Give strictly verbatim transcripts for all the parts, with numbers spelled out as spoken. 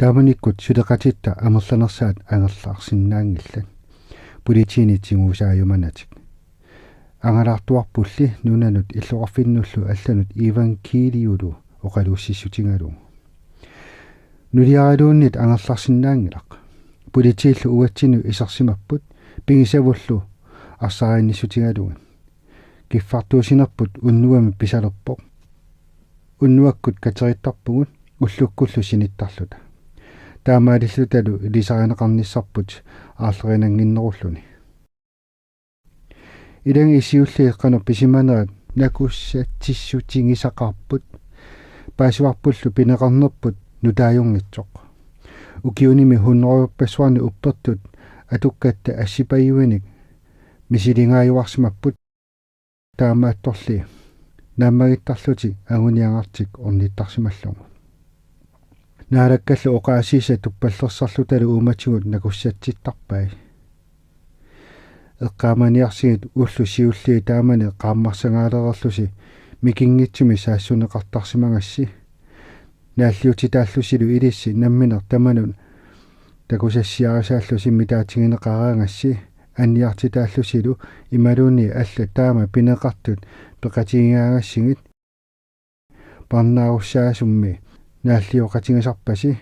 Taamanikkut suleqatitta amerlanersaat angerlarsinnaanngillat, politiinit tigusaajumanatik. Angalaartuarpulli nunanut illoqarfinnullu allanut Ivan Kiiliulu oqaluussissutigalugu. Nuliaraluunniit angerlarsinnaanngilaq. Politiillu uatsinnut isersimapput pigisavullu arsaarinnissutigalugit. Kiffartuussinerput unnuami pisalerpoq. Unnuakkut katerittarpugut ullukkullu sinittarluta. Taamaalillutalu ilisarineqarnissarput aarlerinannginnerulluni. Ilagit siulliit qanoq pisimanerat nakussatsissutigisaqaarput. Paasivarpullu pineqarnerput nutaajunngitsoq. Ukiunimi hunnorujorpassuarni uppertut atukkatta assipajuinik misiligaajuarsimapput. Taamaattorli naammagittarlutik anguniagartik ornittarsimallugu. Naalakkallu oqaasiisa tuppallersarlutalu uummatigut nakussatsittarpai. Eqqaamaniarsigit ullut siulliit taamani qaammarsagaalereerlusi mikinngitsumik saassunneqartarsimagassi. Naalliutsitaallusilu ilissi nammineq tamanut takusassiarisaallusi mitaatigineqaraangassi anniartitaallusilu imaluunniit allat taama pineqartut peqatigigaangassigit. Parnaarussaasummi naallioqatigisarpasi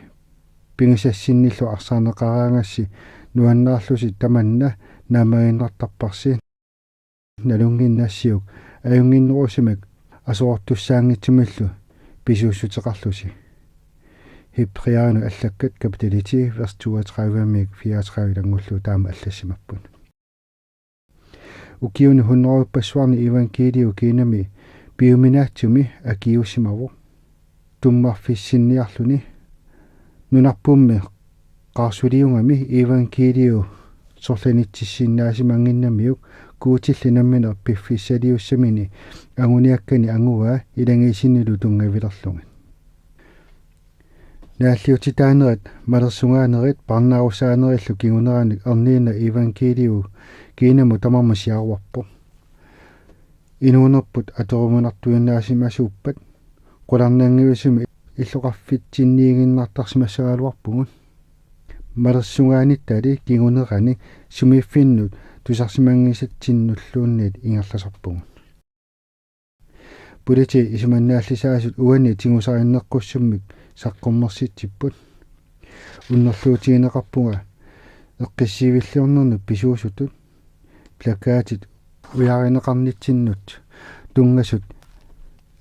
pigisassinnillu arsaarneqaraangassi nuannaarlusi tamanna naammaginnartarparsi. Nalunnginnassiuk ajunnginnerusumik aserortussaanngitsumillu pisuussuteqarlusi. Hebræerinut allakkat kapitali ti vers toogtredive-miit fireogtredive ilanngullugu taama allassimapput. Ukiuni hunnorujorpassuarni Ivan Kiiliu Kinami piuminaatsumi akiuussimavoq tummarfissinniarluni. Nunarpummi qaarsuliugami Ivan Kiiliu sorlanitsissinnaasimannginnamiuk Guutilli nammineq piffissaliussamini anguniakkani anguaa ilagiisinnilu tunngavilerlugit. Naalliutsitaanerit, malersugaanerit parnaarussaanerillu kinguneranik erniinnaq Ivan Kiiliu Kinamut tamarmik siaruarpoq. Inuunerput atoruminartuinnaasimasuuppat qularnanngivisumik illoqarfitsinniiginnartarsimassagaluarpugut. Malersugaanittali kingunerani sumiiffinnut tusarsimanngisatsinnulluunniit ingerlasarpugut. Politiit isumannaallisaasut uani tigusarinneqqussummik saqqummersitsipput. Unnerluutigineqarpunga eqqissiviilliornernut pisuusutut, plakatit ujaarineqarnitsinnut tunngasut,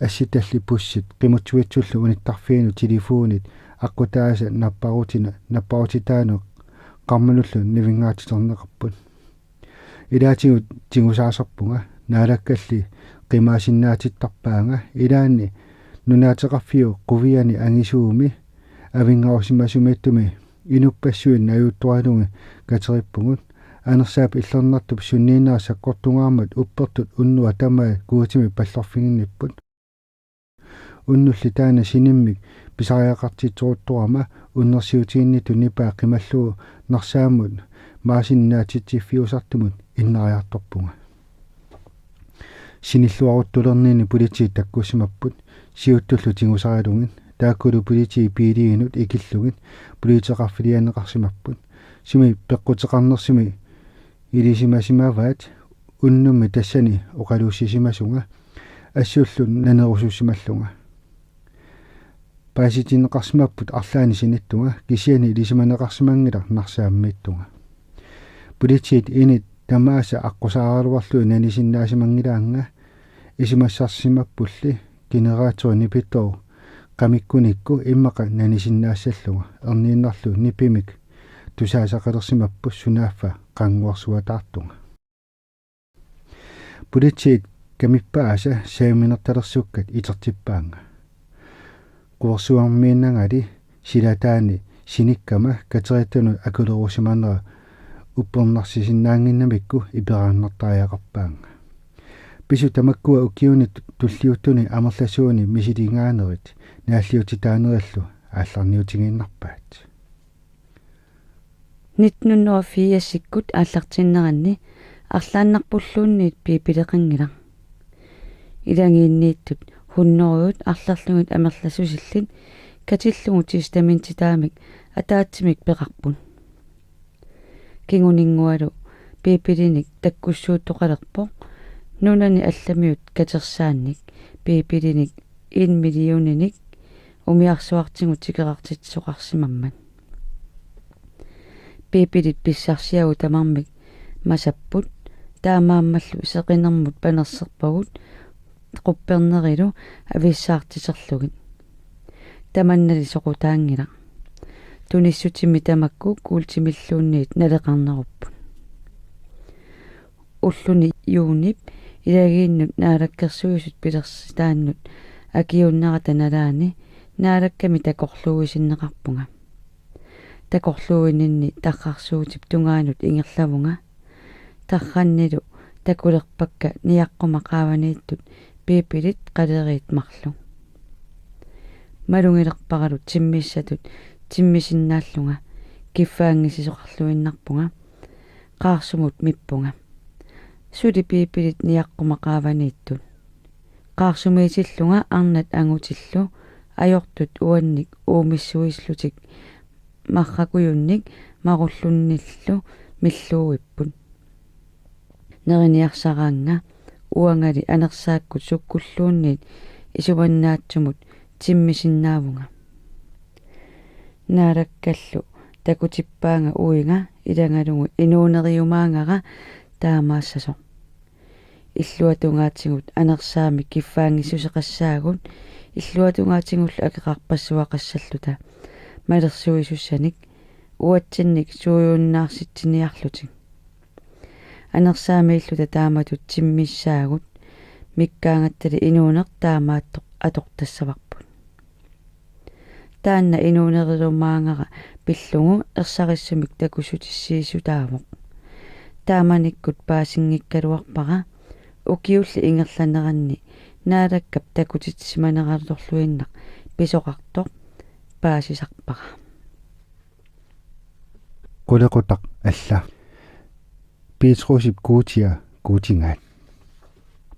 assitallit bussit qimuttuitsullu unittarfiinut telefonit aqqutaasa napparutina-, napparutitaanut qarmanullu nivinngaatiterneqarput. Ilaatigut tigusaasarpunga, Naalakkalli qimaasinnaatittarpaanga, ilaanni nunaateqarfiup quviani angisuumi avinngarusimasumiittumi inuppassuit najuuttoralugit katerippugut. Anersaap Illernartup sunniinera sakkortungaarmat uppertut unnuaq tamaat Guutimit pallorfiginnipput. Unnulli taanna sinimmik pisariaqartitseruttorama unnersiutiginnittut nipaa qimallugu Narsaammut maasinik naatitsiffiusartumut innariartorpunga. Sinilluaruttulerninni politiit takkussimapput siuttullu tigusaralugit, taakkulu politiit biiliinut ikillugit politeeqarfiliaanneqarsimapput. Sumi peqquteqarnersumi ilisimasimavaat unnummi tassani oqaluussisimasunga assullu nanerusussimallunga. Paasitinneqarsimapput arlaannik sinittunga, kisianni ilisimaneqarsimanngilaq Narsaammiittunga. Politiit init tamaasa aqqusaaraluarlugit nanisinnaasimanngilanga, isumassarsimappulli generatori nipitooq qamikkunikku immaqa nanisinnaassallugu, erniinnarlu nipimik tusaasaqalersimapput sunaaffa qanguarsuataartunga. Politiit kamippaasa saaminertalersukkat itertippaannga. Quersuarmiinnangali silataani sinikkama katerittanut akulerusimanera uppernarsisinnaannginnamikku iperaannartariaqarpaannga. Pisut tamakkua ukiuni tu-, tulliuttuni amerlasuuni misiligaanerit naalliutsitaanerillu aallarniutigiinnarpaat. Nitten hundrede og firsikkut aallartinneranni arlaannarpulluunniit piipileqanngilaq. Ilagiinniittut hunnorujut arlerlugit amerlasusillit katillugu testamentitaamik ataatsimik peqarput. Kinguninngualu Biibilinik takkussuuttoqalerpoq nunani allamiut katersaannik Biibilinik en millioninik umiarsuartigut tikeraartitsisoqarsimammat. Biibilit pissarsiagut tamarmik masapput, taamaammallu seqinermut panerserpagut quppernerilu avissaartiterlugit. Tamannali soqutaanngilaq. Tunissutimi tamakku kuultimilluunniit naleqarnerupput. Ulluni juunip ilagiinnut Naalakkersuisut pilersitaannut akiuunnerata nalaani Naalakkami takorluuisinneqarpunga. Takorluuininni tarrarsuutip tungaanut ingerlavunga. Tarrannilu takulerpakka niaqquma qaavaniittut Biibilit qaleriit marluk. Malugilerparalu timmissatut timmisinnaallunga kiffaanngissisoqarluinnarpunga. Qaarsumut mippunga. Suli Biibilit niaqquma qaavaniittut. Qaarsumiitillunga arnat angutillu ajortut uannik uumissuillutik marrakujunnik marullunnillu milluuipput. Neriniarsaraannga uangali anersaakkut sukkulluunniit isumannaatsumut timmisinnaavunga. Naalakkallu takutippaanga uiga ilagalugu inuuneriumaagara taamaassasoq. Illuatungaatigut anersaamik kiffaanngissuseqassaagut illuatungaatigullu akeqarpassuaqassalluta malersuisussanik uatsinnik suujunnaartitsiniarlutik. Anersaamiilluta taamatut timmissaagut mikkaangattali inuuneq taamaattoq atortassavarput. Taanna inuuneriumaagara pillugu ersarissumik takussutissiissutaavoq. Taamanikkut paasinngikkaluarpara ukiulli ingerlaneranni Naalakkap takutitsisimaneralutorluinnaq pisoqartoq paasisarpara. Qulequtaq alla. Petrusip Guutia Guutigaat.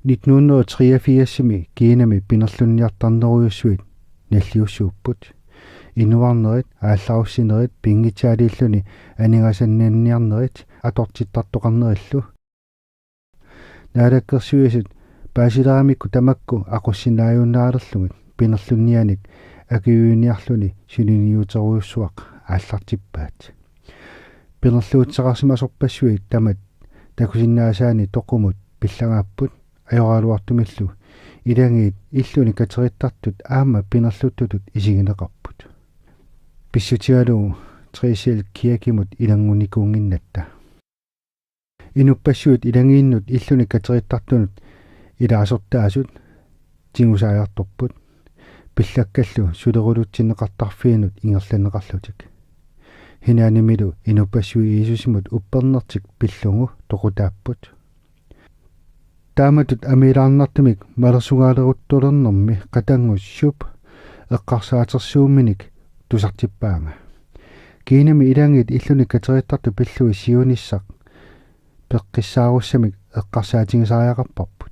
Nitten hundrede og treogfirsimi Kinami pinerlunniartarnerujussuit nalliussuupput. Inuarnerit, aallarussinerit pinngitsaaliilluni aningaasannanniarnerit atortittartoqarnerillu. Naalakkersuisut paasileramikku tamakku aqussinnaajunnaarlugit pinerlunnianik akiuiniarluni suliniuterujussuaq aallartippaat. Pinerluuteqarsimasorpassuit tamat takusinnaasaanni toqumut pillagaapput ajoraluartumillu ilagiit illuni katerittartut aamma pinerluttutut isigineqarput. Pissutigalugu Tresel Kirkemut ilanngunnikuunnginnatta. Inuppassuit ilagiinnut illuni katerittartunut ilaasortaasut tigusaajartorput. Pillakkallu sulerulutsinneqartarfiinut ingerlanneqarlutik. Henanimilu inuppassuit Jiisusimut uppernertik pillugu toqutaapput. Taamatut amiilaarnartumik malersugaaleruttulernermi qatanngut Schup eqqarsaatersuumminik tusartippaanga. Kinami ilagiit illuni katerittartut pillugit siunissaq peqqissaarussamik eqqarsaatigisariaqarparput.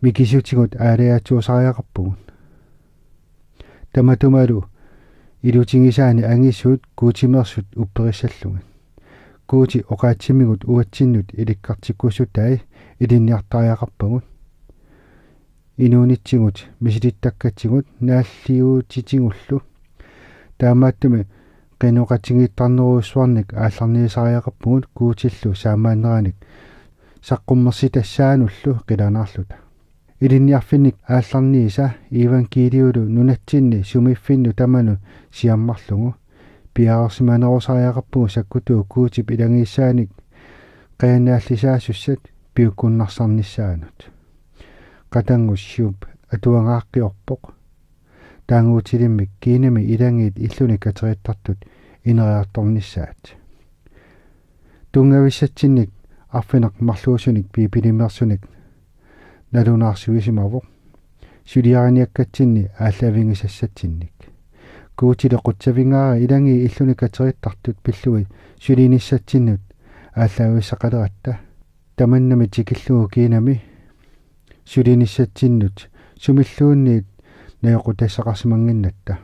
Mikisutigut aalajaatsuusariaqarpugut. Tamatumalu ilutigisaani angisuut Guutimeersut upperissallugit. Guuti oqaatsimigut uatsinnut ilikkartikkussutai ilinniartariaqarpagut. Inuunitsigut misilittakkatigut naalliuutitigullu. Taamaattumik qinoqatigiittarnerujussuarnik aallarniisariaqarpugut Guutillu saammaanneranik saqqummersitassaanullu qilanaarluta. Ilinniarfinnik aallarniisa iivangkiiliulu nunatsinni sumiiffinnut tamanut siammarlugu piareersimanerusariaqarpugut sakkutuut Guutip ilagiissaanik qajannaallisaasussat piukkunnarsarnissaannut. Qatanngut Schup atuagaqqiorpoq. Taanguutilimmik Kinami ilagiit illuni katerittartut ineriartornissaat. Tunngavissatsinnik arfineq-marluusunik Biibilimeersunik nalunaarsuisimavoq. Suliariniakkatsinni aallaavigisassatsinnik. Guutili qutsavigaara ilagiit illuni katerittartut pillugit sulinissatsinnut aallaavissaqaleratta. Tamannami tikillugu Kinami sulinissatsinnut sumilluunniit najoqqutassaqarsimannginnatta.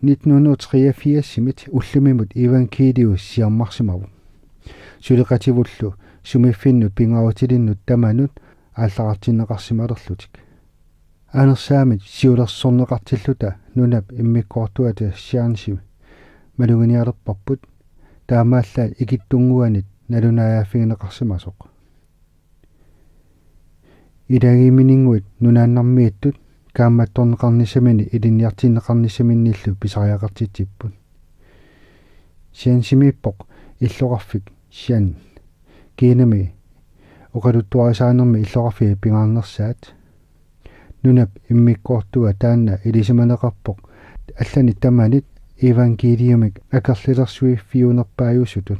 Nitten hundrede treogfirs-imit ullumimut iivangkiiliu siammarsimavoq. Suleqativullu sumiiffinnut pingaarutilinnut tamanut aallaqartinneqarsimalerlutik. Anersaamit siulersorneqartilluta nunap immikkoortuata Shanxi maluginialerparput, taamaallaat ikittunnguanit nalunaajaaffigineqarsimasoq. Ilagiimininnguit nunaannarmiittut kaammattorneqarnissamini ilinniartinneqarnissaminnillu pisariaqartitsipput. Shanximiippoq illoqarfik Shan. Kiinami oqaluttuarisaanermi illoqarfiit pingaarnersaat. Nunap immikkoortua taanna ilisimaneqarpoq allanit tamanit iivangkiiliumik akerlilersuiffiunerpaajusutut.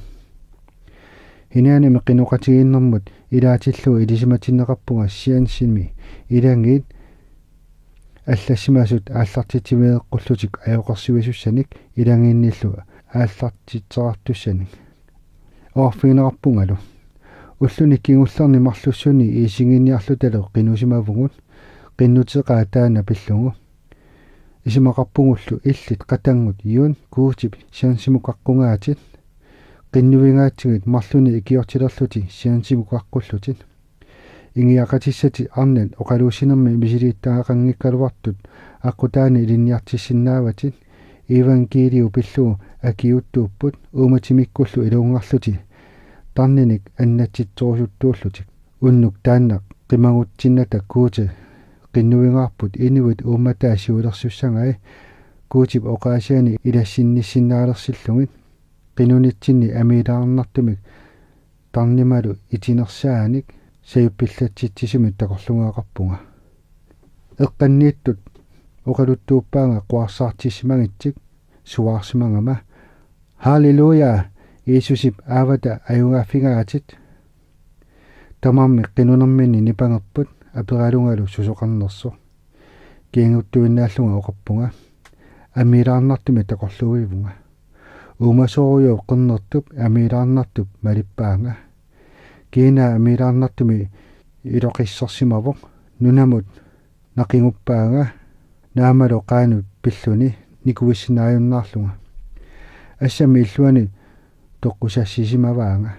Hinaanami qinoqatigiinnermut ilaatillugu ilisimatinneqarpunga Shanximi ilagiit allassimasut aallartitsivigeqqullutik ajoqersuisussanik ilagiinnillu aallartitseqartussanik. Oqarfigineqarpungalu: Ulluni kingullerni marlussuni iisinnginniarlutalu qinusimavugut, qinnuteqaat taanna pillugu. Isumaqarpugullu illit qatanngut Yuan Guutip Shanximukaqqugaatit. Qinnuigaatsigit marlunnik ikiortilerlutit Shanximukaqqullutit. Ingiaqatissatit arnat oqaluussinermi misilittagaqanngikkaluartut aqqutaani ilinniartissinnaavatit. Iivangkiiliu pillugu akiuuttuupput uummatimikkullu iluunngarlutik tarninik annatsitsorusuttuullutik. Unnuk taanna qimagutsinnata Guuti qinnuigaarput inuit uummataa siulersussagai Guutip oqaasianik ilassinnissinnaalersillugit. Qinunitsinni amiilaarnartumik tarnimalu itinersaanik sajuppillatitsisumik takorluugaqarpunga. Eqqanniittut oqaluttuuppaanga quarsaartissimagitsik suaarsimagama: Halleluja! Jiisusip aavata ajugaaffigaatit. Tamarmik qinunerminni nipangerput aperalungalu susoqarnersoq. Kiinnguttuinnaallunga oqarpunga: Amiilaarnartumik takorluuivunga. Uumasoorujuup qernertup amiilaarnartup malippaanga. Kiinaa amiilaarnartumik iloqissersimavoq. Nunamut naqiguppaanga naamalu qaanut pilluni nikuissinnaajunnaarlunga. Assammik illuanik toqqusassisimavaanga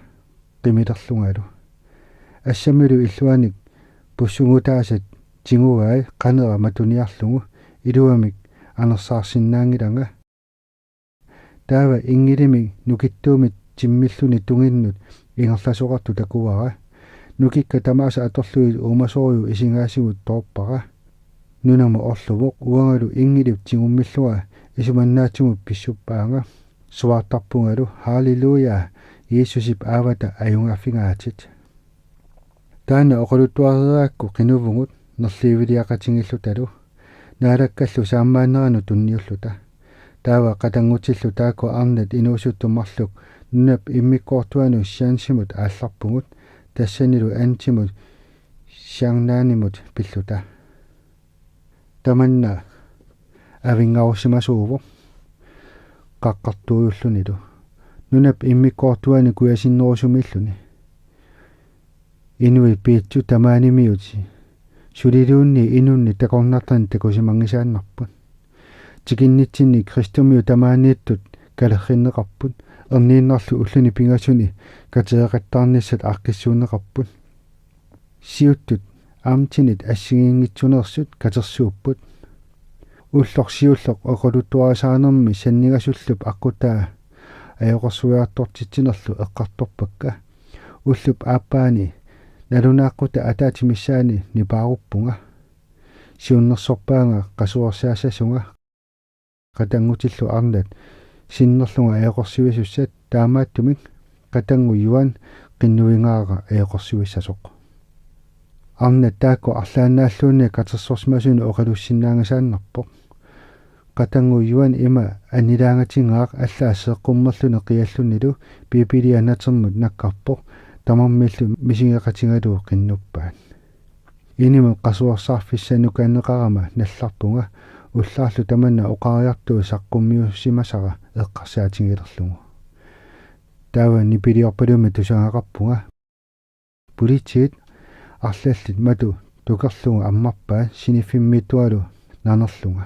qimilerlungalu. Assammilu illuanik pussunnguutaasat tiguai qanera matuniarlugu iluamik anersaarsinnaanngilanga. Taava inngilimik nukittuumik timmilluni tunginnut ingerlasoqartoq takuara. Nukikka tamaasa atorlugit uumasoorujuk isigaasigut toorpara. Nunamut orluvoq uangalu inngilip tigummillunga isumannaatsumut pissuppaanga. Suaartarpungalu: Halleluja! Jiisusip aavata ajugaaffigaatit. Taanna oqaluttuareerakku qinuvugut nerliiviliaqatigiillutalu Naalakkallu saammaanneranut tunniulluta. Taava qatanngutillu taakku arnat inuusuttut marluk nunap immikkoortuanut Shanximut aallarpugut, tassanilu Antimut Shannanimut pilluta. Tamanna avinngarusimasuuvoq qaqqartuujullunilu nunap immikkoortuani kujasinnerusumiilluni. Inuit piitsut tamaanimiut suliluunniit inunnik takornartanik takusimanngisaannarput. Tikinnitsinni kristumiut tamaaniittut kalerrinneqarput, erniinnarlu ulluni pingasuni kateeqattaarnissat aaqqissuunneqarput. Siuttut amtinit assigiinngitsuneersut katersuupput. Ulloq siulleq oqaluttuarisaanermi sanningasullup aqqutaa ajoqersuiartortitsinerlu eqqartorpakka. Ullup aappaani nalunaaquttap ataatsip missaani nipaaruppunga. Siunnersorpaanga qasuersaassasunga qatanngutillu arnat sinnerlunga ajoqersuisussat, taamaattumik qatanngut Yuan qinnuigaara ajoqersuissasoq. Arnat taakku arlaannaalluunniit katersorsimasunik oqalussinnaanngisaannarpoq. Qatanngut Yuan ima annilaangatigaaq allaat seeqqummerluni qiallunilu Biibilia natermut nakkarpoq tamarmillu misigeqatigalugu qinnuppaat. Inimut qasuersaarfissanukaanneqarama nallarpunga ullaarlu tamanna oqariartuut saqqummiussimasara eqqarsaatigilerlugu. Taava nipiliorpalummi tusagaqarpunga. Politiit arlallit matu sukerlugu ammarpaat siniffimmiittungalu nanerlunga.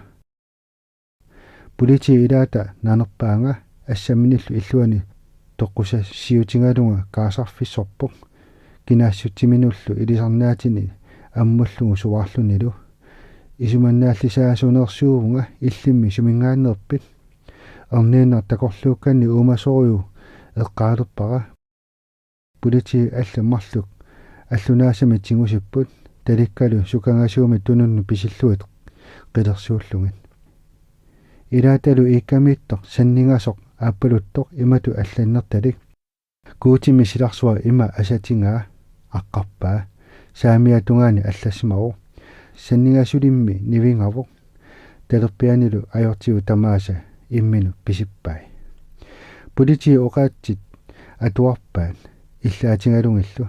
Politiit ilaata nanerpaanga assamminillu illuani toqqusassiutigalunga kaasarfissorpoq kinaassutsiminullu ilisarnaatini ammullugu suaarlunilu. Isumannaallisaasuneersuuvunga illimmi suminngaanneerpit? Erniinnaq takorluukkanni uumasorujuk eqqaalerpara. Politiit allat marluk allunaasami tigusipput talikkalu sukangasuumik tununnut pisillugit qilersuullugit. Ilaatalu iikkamiittoq sanningasoq aappaluttoq imatut allannertalik: Guutimmi silarsuaq ima asatigaa aqqarpaa. Saamiata tungaani allassimavoq: Sanningasulimmi nivingavoq. Talerpianilu ajortigut tamaasa imminut pisippai. Politiit oqaatsit atuarpaat illaatigalugillu.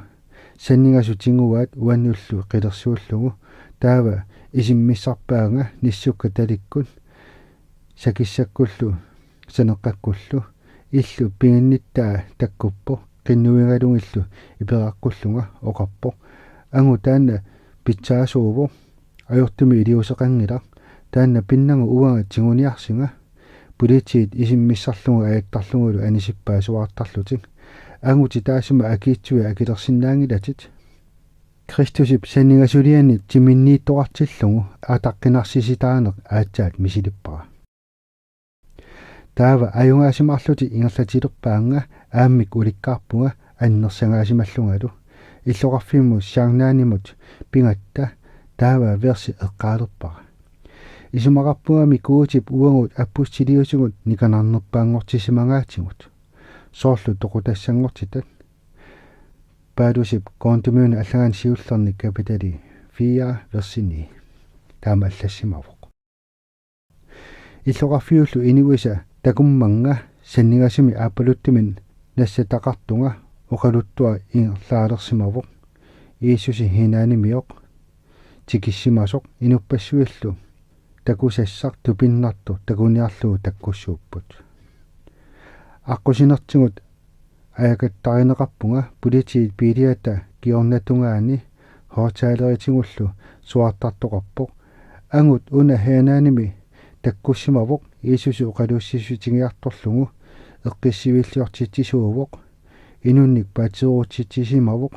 Sanningasut tiguaat uannullu qilersuullugu. Taava isimmissarpaanga nissukka talikkut sakissakkullu saneqqakkullu. Illup piginnittaa takkuppoq qinnuigalugillu iperaqqullunga oqarpoq: Angut taanna pitsaasuuvoq. Ajortumik iliuuseqanngilaq. Taanna pinnagu uanga tiguniarsinga. Politiit isimmissarlugu ajattarlugulu anisippaat suaartarlutik: Angutit taassuma akiitsui akilersinnaanngilatit. Kristusip sanningasuliani timinniittoqartillugu ataqqinnaarsisitaaneq aatsaat misilippara. Taava ajugaasimaarlutik ingerlatilerpaannga aammik ulikkaarpunga annersagaasimallungalu. Illoqarfimmut Sankt Johanimut pigatta taava versi eqqaalerpara: Isumaqarpungami Guutip uagut apustiliusugut nikanarnerpaanngortissimagaatigut soorlu toqutassanngortitat. Paulusip Korinthimiunut allagaani siullerni kapitali fire versi ni. Taama allassimavoq. Illoqarfiullu inuisa takummannga sanningasumik aappaluttumik nassataqartunga oqaluttuaq ingerlaalersimavoq: Jiisusi Henanimioq tikissimasoq. Inuppassuillu takusassaq tupinnartoq takuniarlugu takkussuupput. Aqqusinertigut ajakattarineqarpunga politiit biiliata kingornatungaani højttaleritigullu suaartartoqarpoq: Angut una Henanimi takkussimavoq, Jiisusi oqaluussissutigiartorlugu eqqissiviilliortitsisuuvoq, inunnik paatsiveerutsitsisimavoq.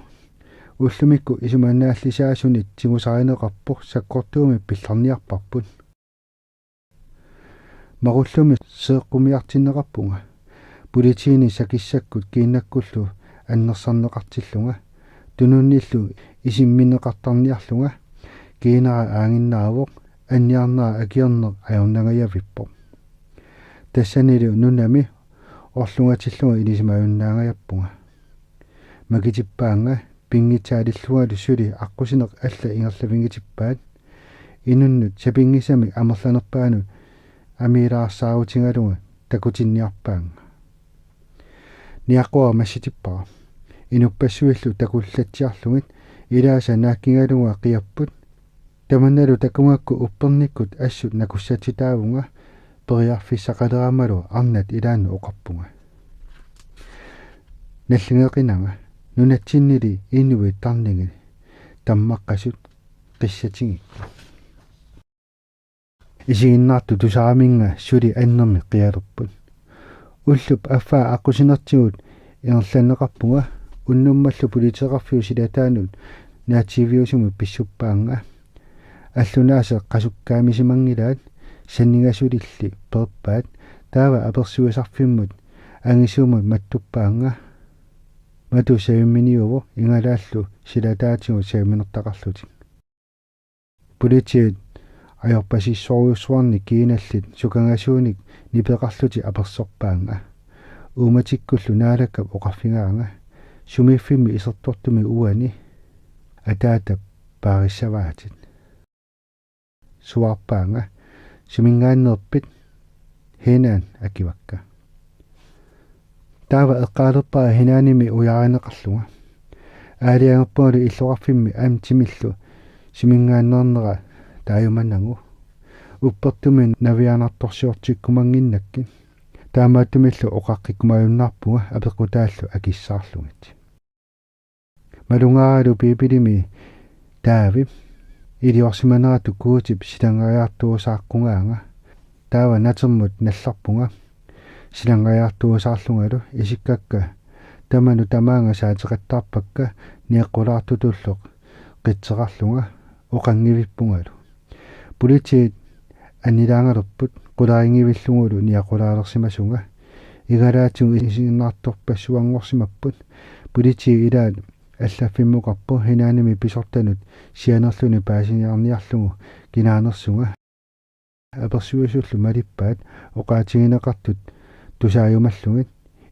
Ullumikkut isumannaallisaasunit tigusarineqarpoq sakkortuumik pillarniarparput. Marullumi seeqqumiartinneqarpunga politiini sakissakkut kiinnakkullu annersarneqartillunga, tununnillu isimmineqartarniarlunga. Kiinara aaginnaavoq, anniarnera akiorneq ajornangajavippoq. Tassanilu nunami orlugatillunga ilisimajunnaangajappunga. Makitippaannga pinngitsaalillungalu suli aqqusineq alla ingerlavinngitippaat. Inunnut sapinngisamik amerlanerpaanut amiilaarsaarutigalunga takutinniarpaannga. Niaqora massitippara. Inuppassuillu takullatsiarlugit ilaasa naakkigalunga qiapput. Tamannalu takugakku uppernikkut assut nakussatsitaavunga, periarfissaqaleramalu arnat ilaannut oqarpunga: Nalligeqinanga, nunatsinnili inuit tarnigit tammaqqasut qissatigikkit. Isiginnaartut tusaraminnga suli annermik qialerput. Ullup affaa aqqusinertigut ingerlanneqarpunga, unnummallu politeeqarfiup silataanut naatsiiviusumut pissuppaannga. Allunaasat qasukkaamisimanngilaat, sanningasulilli peerpaat. Taava apersuisarfimmut angisuumut mattuppaannga. Matu savimminiuvoq, igalaallu silataatigut saviminertaqarlutik. Politiit ajorpasissorujussuarnik kiinallit sukangasuunik nipeqarlutik apersorpaannga. Uumatikkullu Naalakkap oqarfigaanga: Sumiiffimmi isertortumi uani ataatap paarissavaatit? Suaarpaannga: Suminngaanneerpit? Henan, akivakka. Taava eqqaalerpara Henanimi ujaarineqarlunga. Aalajangerpungalu illoqarfimmi amtimillu suminngaanneernera taajumanagu. Uppertumik navianartorsiortikkumannginnakkit. Taamaattumillu oqaqqikkumajunnaarpunga apeqqutaallu akissaarlugit. Malugaaralu Biibilimi Daavip Iliorsimaneratut Guutip silaanngajaartuusaaqqugaanga. Taava natermut nallerpunga. Silaanngajaartuusaarlungalu isikkakka tamanut tamaanga saateqattaarpakka niaqqulaartutullu qitseqarlunga oqanngivippungalu. Politiit annilaangalerput qulariinngivillugulu niaqqulaalersimasunga. Igalaatigut isiginnaartorpassuanngorsimapput. Politiit ilaat allaffimmukarpoq hinanimi pisortanut sianerluni paasiniarniarlugu kinaanersunga. Apersuisullu malippaat oqaatigineqartut tusaajumallugit.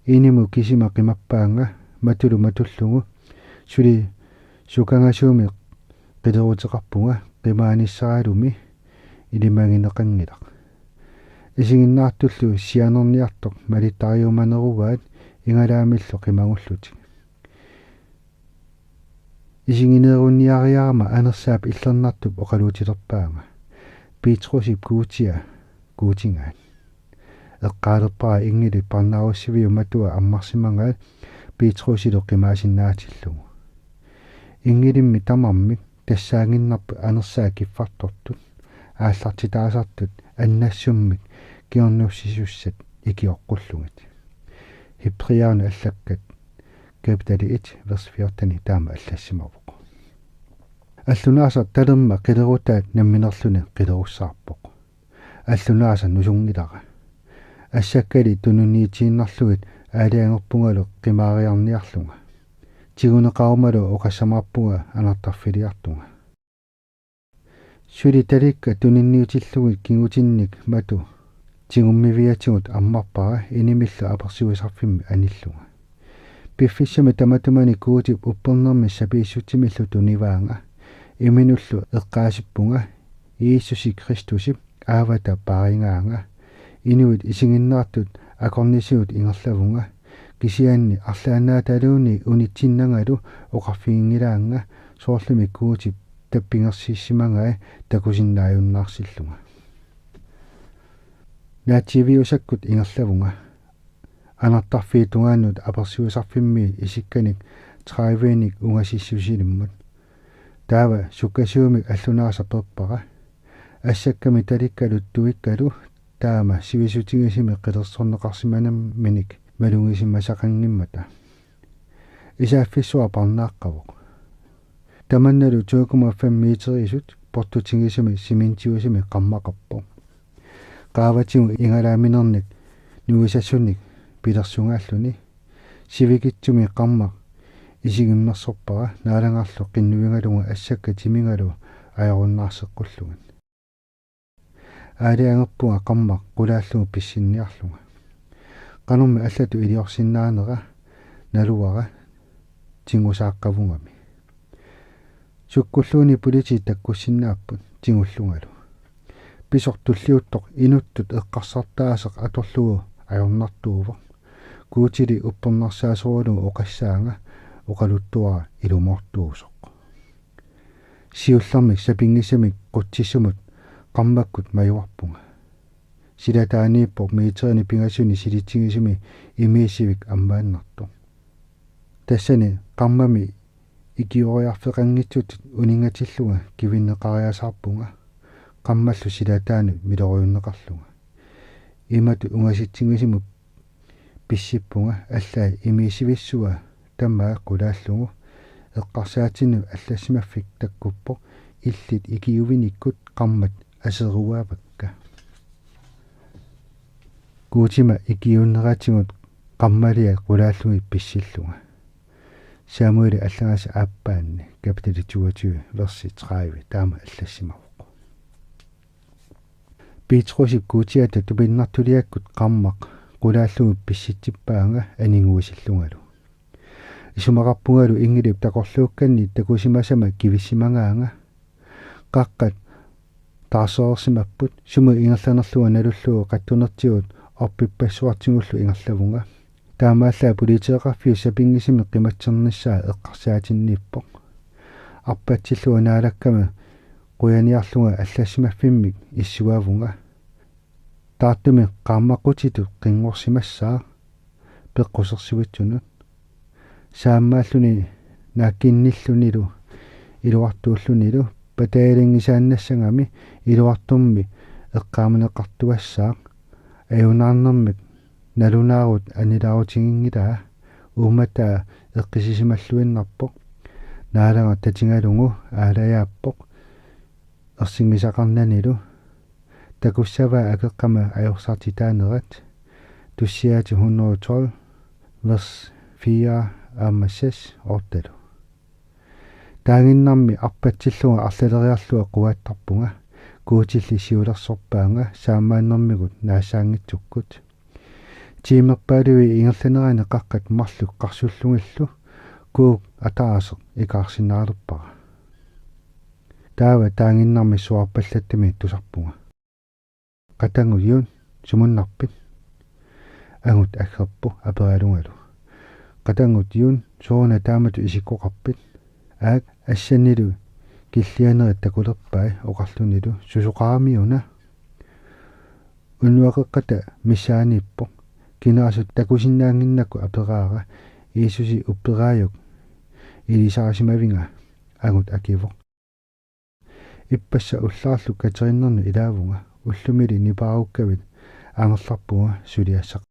Inimut kisima qimappaannga matulu matullugu. Suli sukangasuumik qileruteqarpunga qimaanissaralumi ilimagineqanngilaq. Isiginnaartullu sianerniartoq malittariumaneruaat igalaamillu qimagullutik. Isigineerunniariarama Anersaap Illernartup oqaluutilerpaanga: Petrusip Guutia, Guutigaat. Eqqaalerpara inngilip parnaarussiviup matua ammarsimagaat Petrusilu qimaasinnaatillugu. Inngilimmi tamarmik tassaannginnarput anersaat kiffartortut aallartitaasartut annassummik kingornussisussat ikioqqullugit. Hebræerinut allakkat kapitali et vers fjorten taama allassimavoq. Allunaasaq talermat qilerutaat namminerluni qilerussaarpoq. Allunaasaq nusunngilara. Assakkali tununniutiinnarlugit aalajangerpungalu qimaariarniarlunga. Tiguneqarumalu oqassamaarpunga anartarfiliartunga. Suli talikka tununniutillugit kingutinnik matu tigummiviatigut ammarpara inimillu apersuisarfimmi anillunga. Piffissami tamatumani Guutip uppernermi sapiissutsimillu tunivaanga, iminullu eqqaasippunga: Jiisusi Kristusip aavata paarigaanga. Inuit isiginnaartut akornisigut ingerlavunga, kisianni arlaannaataluunniit unitsinnangalu oqarfiginngilaannga soorlumi Guutip tappigersissimagai takusinnaajunnaarsillunga. Naatsiiviusakkut ingerlavunga anartarfiit tungaannut apersuisarfimmi isikkanik tredivenik ungasissusilimmut. Taava sukkasuumik allunaasaq peerpara: Assakkami talikkalu tuikkalu taama sivisutigisumik qilersorneqarsimanerminik malugisimasaqanngimmata. Isaaffissuaq parnaaqqavoq. Tamannalu to komma fem meterisut portutigisumik sementiusumik qarmaqarpoq. Qaavatigut igalaaminernik nuisassunik pilersugaalluni. Sivikitsumik qarmaq isigimmersorpara Naalagarlu qinnuigalugu assakka timigalu ajorunnaarseqqullugit. Aalajangerpunga qarmaq qulaallugu pissinniarlunga. Qanormi allatut iliorsinnaanera naluara tigusaaqqavungami. Sukkulluunniit politiit takkussinnaapput tigullungalu. Pisoq tulliuttoq inuttut eqqarsartaaseq atorlugu ajornartuuvoq. Guutili uppernarsaasoralugu oqassaanga oqaluttuara ilumoortuusoq. Siullermik sapinngisamik qutsisumut qarmakkut majuarpunga. Silataaniippoq meterinik pingasuni silitigisumi imiisivik ammaannartoq. Tassani qarmami ikioriarfeqanngitsutut uninngatillunga kivinneqariasaarpunga qarmallu silataanut miloriunneqarlunga. Imatut ungasitsigisumut pissippunga allaat imiisivissua tamaat qulaallugu. Eqqarsaatinnut allassimaffik takkuppoq illit ikiuinikkut qarmat aseruaavakka. Guutima ikiuunneratigut qarmaliat qulaallugit pissillunga. Samuelip allagaasa aappaanni kapitali toogtyve versi tredive taama allassimavoq. Petrusip Guutiata tupinnartuliakkut qarmaq qulaallugu pissitsippaanga aniguisillungalu. Isumaqarpungalu inngilip takorluukkanni takusimasama kivissimagaanga. Qaqqat taarsereersimapput, sumut ingerlanerlunga nalullugu qattunertigut orpippassuartigullu ingerlavunga. Taamaallaat politeeqarfiit sapinngisamik qimatsernissaa eqqarsaatinniippoq. Arpatsillugu Naalakkami qujaniarlunga allassimaffimmik issuaavunga. Taartumik qaarmaqutitut qinngorsimassaaq peqqusersuitsunut. Saammaalluni naakkinnillunilu iluartuullunilu Pataalingisaannassagami iluartummi eqqaamaneqartuassaaq. Ajunaarnermik nalunaarut annilaarutiginngilaa. Uummataa eqqissisimalluinnarpoq. Naalagaq tatigalugu aalajaappoq ersigisaqarnanilu. Takussavaa akeqqami ajorsartitaanerat. Tussiaati hundrede og tolv, vers fire aamma seks otte-lu. Taaginnarmi arpatsillunga arlaleriarlunga quaattarpunga. Guutilli siulersorpaanga saammaannermigut naassaanngitsukkut. Tiimerpaaluit ingerlanerani qaqqat marluk qarsullugillu kuuk ataaseq ikaarsinnaalerpara. Taava taaginnarmi suaarpallattami tusarpunga. Qatanngut Yun, sumunnarpit? Angut aggerpoq aperalungalu. Qatanngut Yun, sooruna taamatut isikkoqarpit? Aak, assannilu killianerit takulerpai oqarlunilu: Susoqaramiuna? Unnuaqeqqata missaaniippoq. Kinaasut takusinnaannginnakku aperaara. Jiisusi upperaajuk ilisarisimavinga? Angut akivoq. Ippassaq ullaarlu Katerinernut ilaavunga, ullumili nipaarukkavit angerlarpunga suliassaq.